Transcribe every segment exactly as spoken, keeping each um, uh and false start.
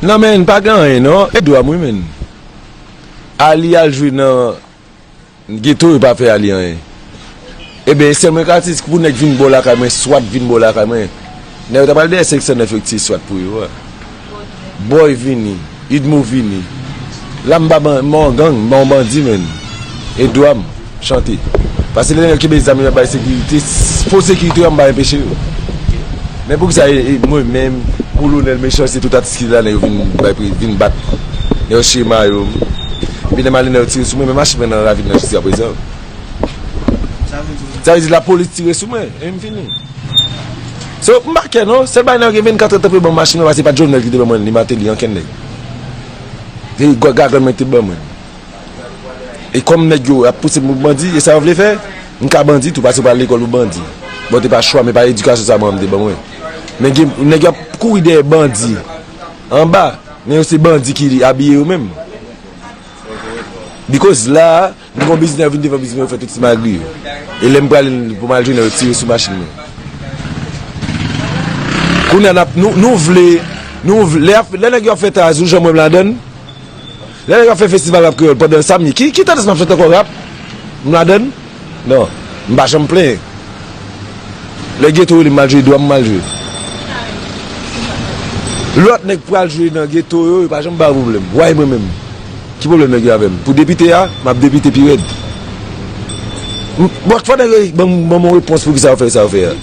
Non, men, pa gen anyen, non. E dwa m, wi, men. Ali al jwe nan geto, yo pa fè Ali anyen. Ebyen, sèl mwen ka di, pou nèg vin bò lakay mwen, swat vin bò lakay mwen. Nèg yo ta pral dèyè senk san nèf yo ki tiye swat pou yo a. Boy vini, Idmo vini. La m pa ban-, m pa yon gang, m pa yon bandi, men. E dwa m, chante. Paske lè nèg yo kenbe zam yo ap bay sekirite, s-, fo sekirite yo, m pa enpeche yo. Men poukisa e, e mwen menm, Kolonèl Mechan, se tout atis ki la, nèg yo vin bay pri, vin bat. Nèg yo chire mayo m. Epi lè m ale, nèg yo tire sou mwen, men machin mwen nan ravin nan jiskaprezan. Sa vle di lapolis tire sou mwen, e m fini. So, m pa kè non, sèl bagay nan gen vennkat èdtan pou yo ban m machin nan, paske se pa t Jovenel ki te ban mwen li, Martelly, ankenn nèg. Se gwa-, gagann mwen ki te ban mwen. E kòm nèg yo ap pouse m pou bandi, e sa yo vle fè, m ka bandi tou, paske m pa al lekòl pou bandi. Bon, te pa chwa, men pa edikasyon sa manman m te ban mwen. Men gen nèg yo ap kouri dèyè bandi anba, men yo se bandi ki abiye yo menm. Because la, m gon biznis, yo vin devan biznis mwen, yo fè tout ti magri yo. E lè m prale pou m al jwenn yo, yo tire sou machin mwen. Kounye a n ap, nou, nou vle, nou vle, lè, lè nèg yo ap fè tazou, jan mwen m ladann, lè nèg yo ap fè festival rap kreyòl pandan samdi, ki, ki tandans m ap chante ankò rap? M ladann? Non, m pa janm plenyen. Lè geto rele m al jwe, dwa m m al jwe. Lòt nèg pral jwe nan geto yo, yo pa janm ba yo pwoblèm. Why mwen menm? Ki pwoblèm nèg yo avè m? Pou depite a, m ap depite pi rèd. M, bon, fò nèg yo ban m, ban m yon repons pou kisa yo fè sa yo fè a.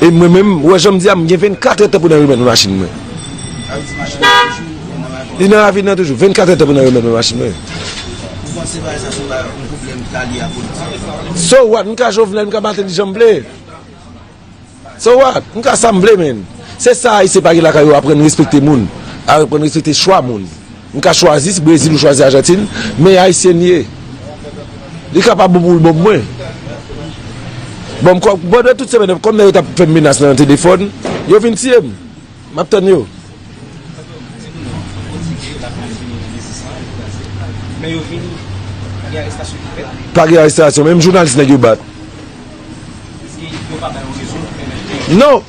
E mwen menm, ou wè jan m di a, m gen vennkat èdtan pou nan remèt mwen machin mwen. Li nan ravin nan toujou. Vennkat èdtan pou nan remèt mwen machin mwen. Ou panse bagay sa se yon bagay, yon pwoblèm ki ta lye a politik? So what? M ka Jovenel, m ka Martelly jan m vle. So what? M ka sa m vle, men. Se sa Ayisyen pa gen lakay yo, aprann respekte moun. Aprann respekte chwa moun. M ka chwazi si Brezil ou chwazi Ajantin, men Ayisyen li ye. Li ka pa bon pou l bon pou mwen. Bon, m kò, pandan tout semèn, kòm nèg yo t ap fè m menas nan telefòn, yo vin tiye m. M ap tann yo. Men yo vini, pa gen arestasyon ki fèt. Pa gen arestasyon, menm jounalis nèg yo bat. Yo pa bay yon rezon pou fè nèg yo. Non,